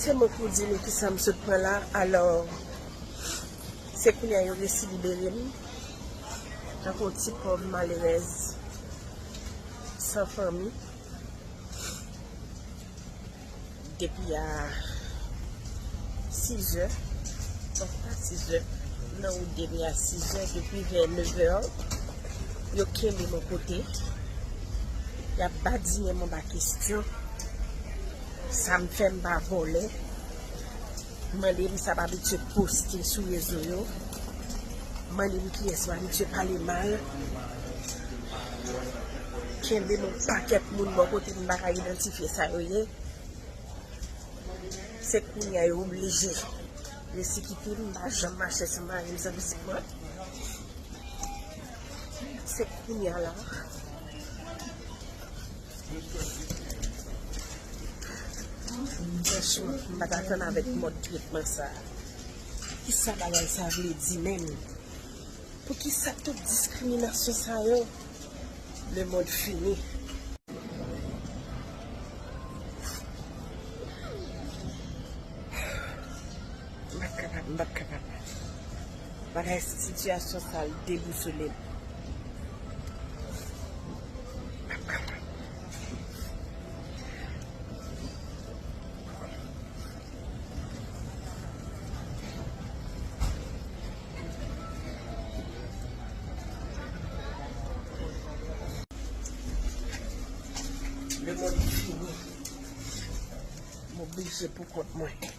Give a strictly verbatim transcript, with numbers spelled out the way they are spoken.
Se mwen pou di nou kisa m sot pran la. Alò, se kounye a yo resi libere m. Tankou yon ti pòv malerèz san fanmi. Depi a sizè, bon, pa sizè, nan wout depi a sizè, depi vè nevè, yo kenbe m yon kote, y ap badinen m anba kesyon, sa m fè m pa vòlè, mande m sa m abitye poste sou rezo yo, mande m kiyès m abitye pale mal, kenbe m yon pakèt moun bò kote m pa ka idantifye sa yo ye. Se kounye a yo oblije resi kite m, m pa janm mache san mari m, san pitit mwen. Se kounye a la. Franchman, m pa t atann avèk mòd tretman sa a. Kisa bagay sa vle di menm? Poukisa tout diskriminasyon sa yo? Lemonn fini. M p ap kapab, m p ap kapab. Bagay sitiyasyon sa l debousole m. M p ap kapab. Lemonn fini. M oblije pou kont mwen.